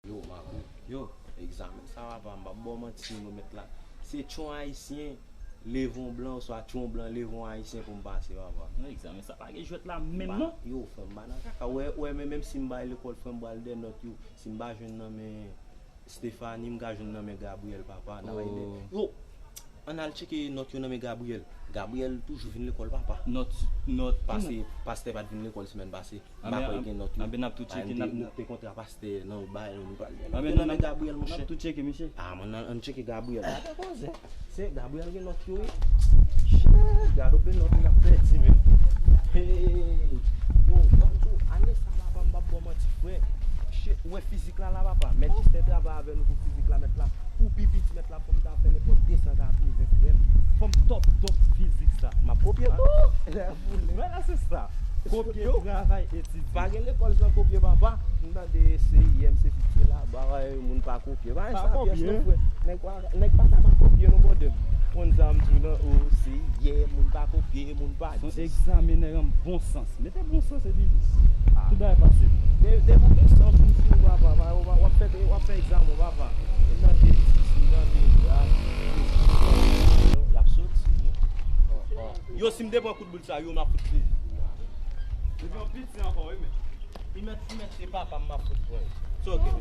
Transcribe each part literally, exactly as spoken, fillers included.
Yo, Marco. Yo. Egzamen sa, papa, m p ap ba w manti, non, mèt la. Se tchon ayisyen leve yon blan, oswa tchon blan leve yon ayisyen pou m pase, papa. Non, egzamen sa pa gen jwèt la menm, non. Yo, frè m, m pa nan kaka. Wè, wè, men menm si m bay lekòl, frè m, pral de nòt, yo. Si m pa jwenn nan men Stephanie, m ka jwenn nan men Gabriel, papa. N a bay de. Yo, ann al tcheke nòt yo nan men Gabriel. Gabriel toujou vin lekòl, papa. Nòt, nòt. Pase, pastè pa t vin lekòl semèn pase. M pa kwè gen nòt yo. Anben n ap tou tcheke, n ap, nou te kontre a pastè nan yon bagay, nou pral gen nòt yo nan men Gabriel, monchè. N ap tou tcheke, mesye. Ah, man, ann tcheke Gabriel. Gade koze. Se Gabriel gen nòt yo, wi. Shit, gade open nòt, li ap pèdi, men. Hey. Yo, ban m di w, ane sa, papa, m p ap ba w manti, frè. Shit, ou wè fizik la, la, papa. Mèt Jistè travay avè nou pou fizik la, mèt la. Pou pi piti, mèt la, fò m ta fè nenpòt de san katreven, frè m. Fò m top, top fizik sa. M ap kopye tou. Vwala, se sa. Kopye, travay, etidye. Pa gen lekòl san kopye, papa. M tande C I M, se fiti la, bagay, moun pa kopye. Pa gen sa pyès non, frè. Nèg pa, nèg pa ka pa kopye non, brother. Konn sa m di w lan, o, se, yeah, moun pa kopye, moun pa di. Se yon egzamen nèg an bon sans. Mete bon sans epi tout bagay pase. De, depi w gen sans pou w, papa, w ap fè, w ap fè egzamen w, papa. Nan de dis, nan de gras. Y ap soti. Yo, si m te pran kout boul sa, yo, m ap fout plezi. Depi yon piti ankò, wi, men. Li mèt, li mèt se papa m, m ap fout pran. Sa w gen?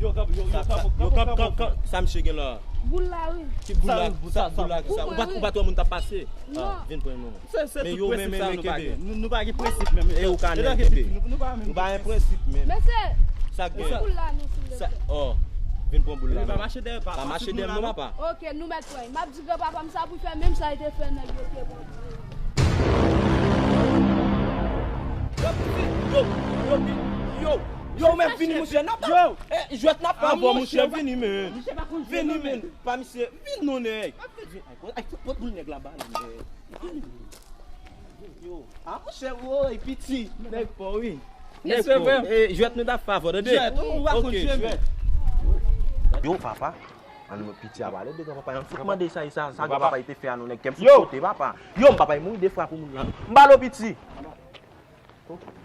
Yo, kanpe, yo, yo, kanpe, kanpe, kanpe. Sa misye gen la? Boul la, wi. Ki boul la? Sa, sa, boul la, ki sa? Ou pa, ou pa t wè moun t ap pase? Non. Ah, vin pran non. Se, se tout prensip sa nou pa gen. Nou, nou pa gen prensip menm. E ou ka nèg kenbe. Nou, nou pa menm. Nou pa gen prensip menm. Mesye, sa gen? Boul la, non, silvouplè. Oh, vin pran boul la. Pa mache dèyè, pa mache dèyè m non, papa. Ok, nou mèt pran. M ap di granpapa m sa pou l fè menm sa l te fè nèg yo te pran. Yo, yo, yo, yo, yo, men vini, monchè, n ap, yo, eh, jwèt n ap fè avè w, monchè, vini, men. Vini, men. Pa misye, vin non, nèg. Ay, pot boul nèg la ba li, men. Yo, a, monchè, woy, piti, nèg fò, wi. Nèg fò. Eh, jwèt nou t ap fè avè w, tande? Jwèt, ou rakonte jwèt. Yo, papa. An, piti a pale de granpapa, an fout mande sa, sa, sa granpapa te fè a nou, nèg, kè m fout kote, papa. Yo, m papa, mouri de fwa pou moun lan. M ba l piti.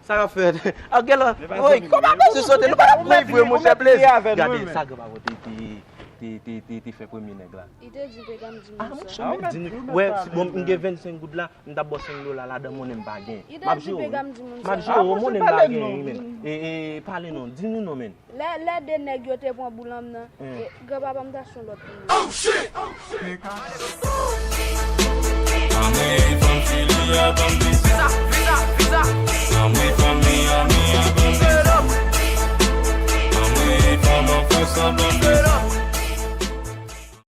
Sa k ap fèt? Ak gèlè. Woy, kòman mesye sote? Nou pa t ap mouri vre, monchè, plezi. Gade sa granpapa te, te, te, te, te fè premye nèg la. Li te di pega m di moun sa. Ah, monchè, men di nou. Wè, si bon, m gen vennsenk goud la, m t ap ba w senk dola ladan monnen m pa gen. M ap jere w, m ap jere w, monnen m pa gen, wi, men. E, e, pale non, di nou non, men. Lè, lè de nèg yo te pran boul an m nan, e, granpapa m ta se yon lòt moun. Oh, shit! Anmwey, fanm Fili a ban m plis.